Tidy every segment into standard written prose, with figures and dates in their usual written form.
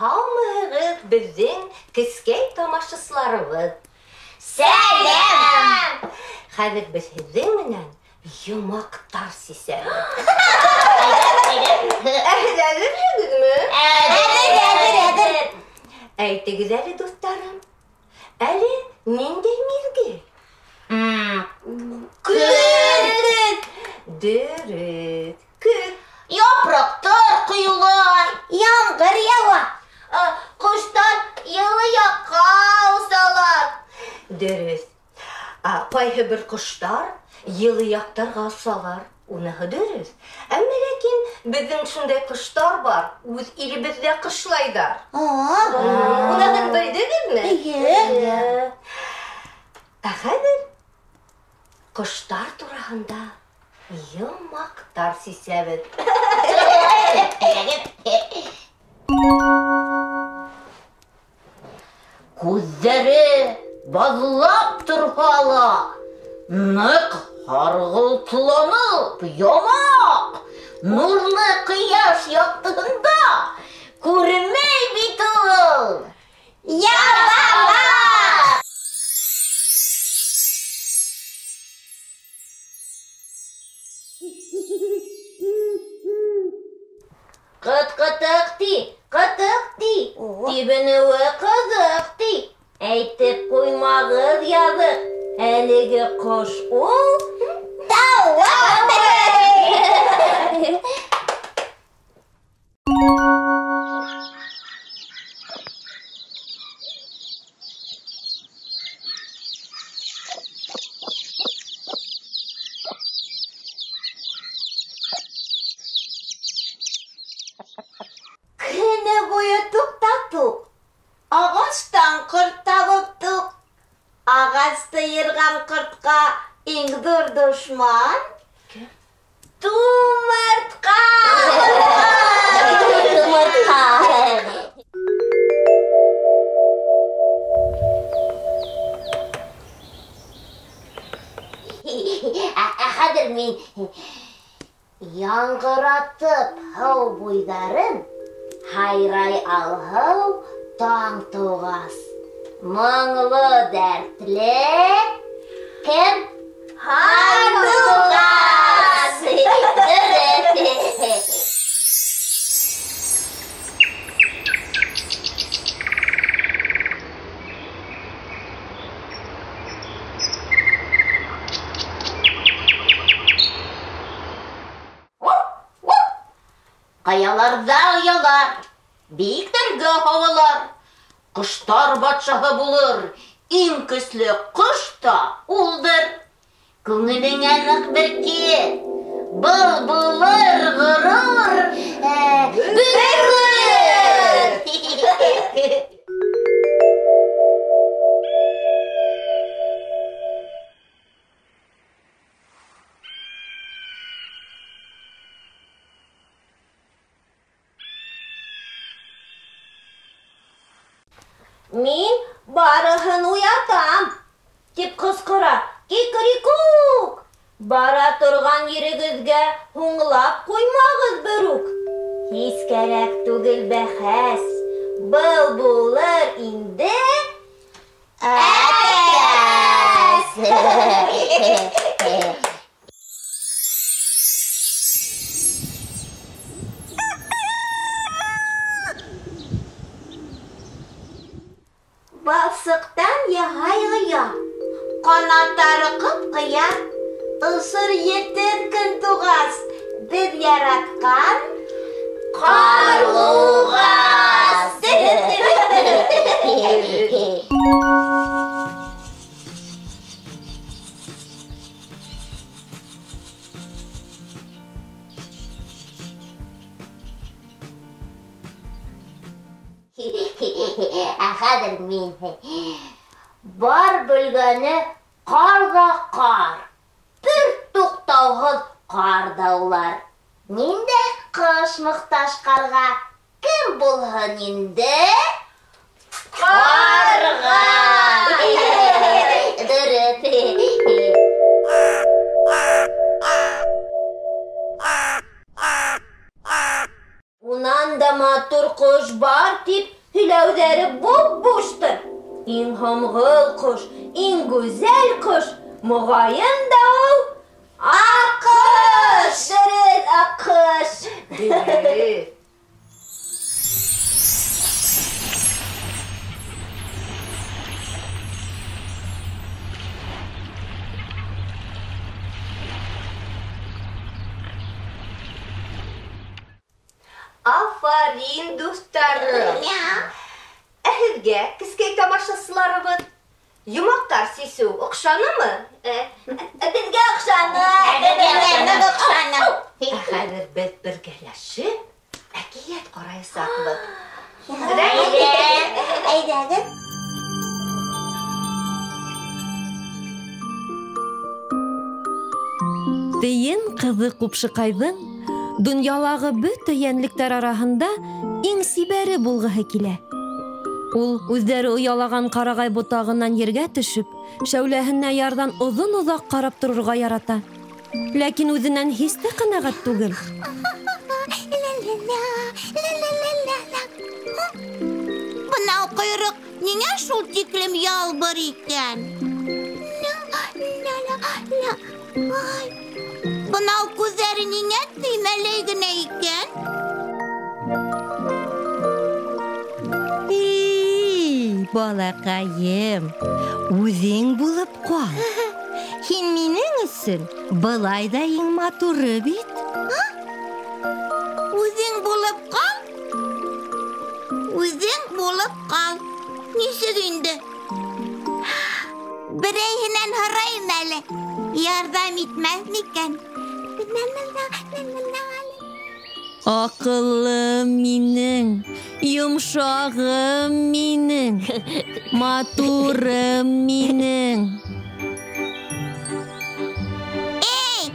Һаумыһығыҙ, беҙҙең кескәй тамашасыларыбыҙ. Сәләм! Хәҙер беҙ һеҙҙең менән йомаҡтар сисәбеҙ. Ә һеҙ әҙерһегеҙме? Әҙер, әҙер, әҙер. Әйтегеҙ әле, дуҫтарым, әле ниндәй миҙгел? Көҙ. Дөрөҫ, көҙ. Япраҡтар ҡойола, ямғыр яуа, ҡоштар йылы яҡҡа осалар. Дөрөҫ. Ҡайһы бер ҡоштар йылы яҡтарға осалар. Уныһы дөрөҫ. Әммә ләкин беҙҙең шундай ҡоштар бар, үҙ илебеҙҙә ҡышлайҙар. Уныһын белдегеҙме? Эйе. Ә хәҙер ҡоштар тураһында йомаҡтар сисәбеҙ. Күҙҙәре баҙлап торһа ла, ныҡ һарғылтланып, ямаҡ, нурлы ҡояш яҡтыһында күренмәй бит ул. Ябалаҡ! Ҡыт-ҡытыҡ ти, ҡытыҡ ти, тибенеүе ҡыҙыҡ ти. Әйтеп ҡуймағыҙ яҙыҡ, әлеге ҡош ул тауыҡ. Көнө буйы туҡтатыу, ағастан ҡорт табып туҡ. Ағасты йырған ҡортҡа иң ҙур дошман Кем? Тумыртҡа. Тумыртҡа. Ә хәҙер мин яңғыратып һыу буйҙарын һайрай алһыу таң тыуғас. Моңло дәртле кем? Һандуғас. Дөрөҫ. Ҡаяларҙа оялар, бейектәргә һауалар. Ҡоштар батшаһы булыр, иң көслө ҡош та улдыр. Күңелеңә ныҡ беркет, был булыр ғорур, бөркөт. Мин барыһын уятам, тип ҡысҡыра кикрикүк. Бара торған ерегеҙгә һуңлап ҡуймағыҙ берүк. Һис кәрәк түгел бәхәс, был булыр инде әтәс. Балсыҡтан яһай оя, ҡанаттары ҡып-ҡыя, осор етер көн туғас, беҙ яратҡан ҡарлуғас. Ә хәҙер мин бар белгәне ҡар ҙа ҡар, бер туҡтауһыҙ ҡар даулар. Ниндәй ҡыш мохтаж ҡарға, кем булһын инде? Ҡарға! Дөрөҫ. Унан да матур ҡош бар тип һөйләүҙәре буп-буштыр. Иң һомғол ҡош, иң гүзәл ҡош, моғайын да ул аҡҡош. Дөрөҫ, аҡҡош. Дөрөҫ. Афарин, дуҫтарым! Ә һеҙгә, кескәй тамашасыларыбыҙ, йомаҡтар сисеү оҡшанымы? Беҙгә оҡшаны. Беҙгә оҡшаны. Ә хәҙер беҙ бергәләшеп әкиәт ҡараясаҡбыҙ. Әйҙәгеҙ. Тейен ҡыҙы Ҡупшыҡайҙың донъялағы бөтә йәнлектәр араһында иң сибәре булғыһы килә. Ул үҙҙәре оялаған ҡарағай ботағынан ергә төшөп, шәүләһенә ярҙан оҙон-оҙаҡ ҡарап торорға ярата. Ләкин үҙенән һис тә ҡәнәғәт түгел. Бынау ҡойроҡ ниңә шул тиклем ялбыр икән? Бынау күҙҙәре ниңә төймәләй генә икән? Эй, балаҡайым, үҙең булып ҡал. Һин минең өсөн былай ҙа иң матуры бит. Үҙең булып ҡал? Үҙең булып ҡал. Нисек инде? Берәйһенән һорайым әле. Ярҙам итмәҫ микән? Аҡыллым минең, йомшағым минең, матурым минең. Эй,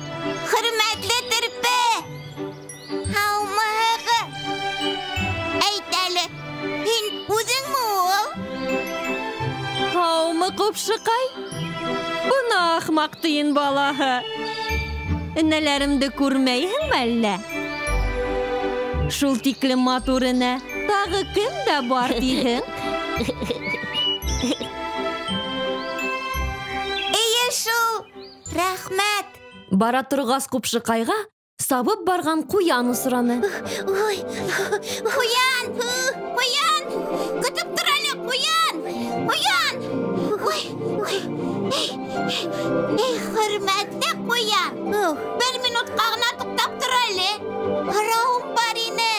хөрмәтле терпе! Һаумыһығыҙ? Әйт әле, һин үҙеңме ул? Һаумы, Ҡупшыҡай? Бына ахмаҡ тейен балаһы. Энәләремде күрмәйһеңме әллә? Шул тиклем матур энә тағы кем дә бар тиһең? Эйе шул, рәхмәт. Бара торғас Ҡупшыҡайға сабып барған ҡуян осраны. Ой, ҡуян, ҡуян, көтөп тор әле, ҡуян, ҡуян. Ой, ой, эй, эй, хөрмәтле ҡуян. Бер минутҡа ғына туҡтап тор әле. Һорауым бар ине.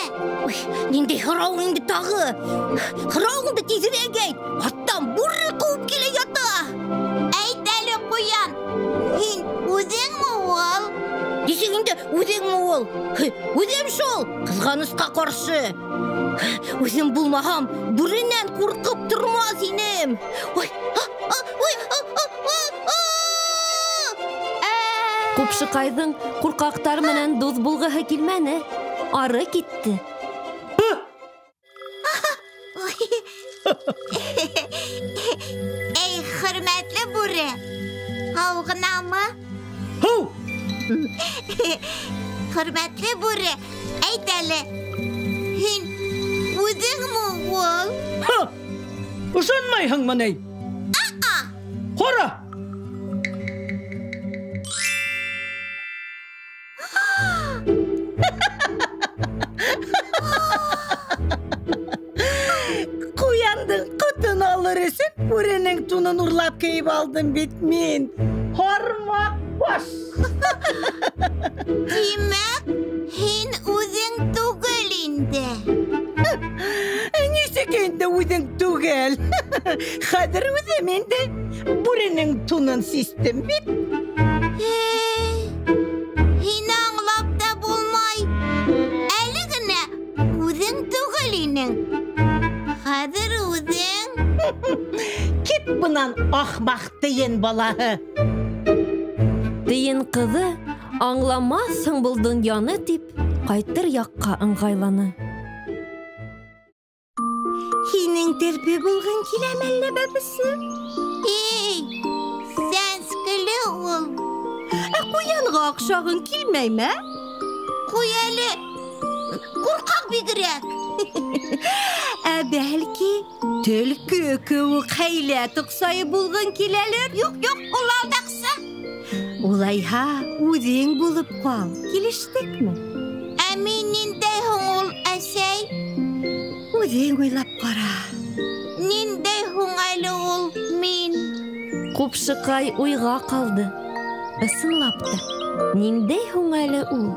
Ой, ниндәй һорау инде тағы? Һорауыңды тиҙерәк әйт. Арттан бүре ҡыуып килә ята. Әйт әле, ҡуян, һин үҙеңме ул? Нисек инде үҙеңме ул? Үҙем шул, ҡыҙғанысҡа ҡаршы. Үҙем булмаһам, бүренән ҡурҡып тормаҫ инем. Ой, ой, Ҡупшыҡайҙың ҡурҡаҡтар менән дуҫ булғыһы килмәне, ары китте. Эй, хөрмәтле бүре, һау ғынамы? Һау! Хөрмәтле бүре, әйт әле, һин үҙеңме ул? Ха! Ышанмайһыңмы ни? Ҡара! Ҡуяндың ҡотон алыр өсөн бүренең тунын урлап кейеп алдым бит мин. Һармаҡ баш! Тимәк, һин үҙең түгел инде. Нисек инде үҙең түгел? Хәҙер үҙем инде. Бүренең тунын систем бит. Һине аңлап та булмай. Әле генә үҙең түгел инең. Хәҙер үҙең. Кит бынан, ахмаҡ тейен балаһы. Тейен ҡыҙы аңламаҫһың был донъяны тип ҡайтыр яҡҡа ыңғайланы. Һинең терпе булғың киләме әллә, бәбесем? Эй, сәнскеле ул. Ә ҡуянға оҡшағың килмәйме? Ҡуй әле, ҡурҡаҡ бигерәк. Ә бәлки төлкө кеүек хәйлә тоҡсайы булғың киләлер? Юҡ, юҡ, ул алдаҡсы. Улайһа, үҙең булып ҡал. Килештекме? Ә мин ниндәй һуң ул, әсәй? Үҙең уйлап ҡара. Ниндәй һуң әле ул мин? Ҡупшыҡай уйға ҡалды. Ысынлап та, ниндәй һуң әле ул?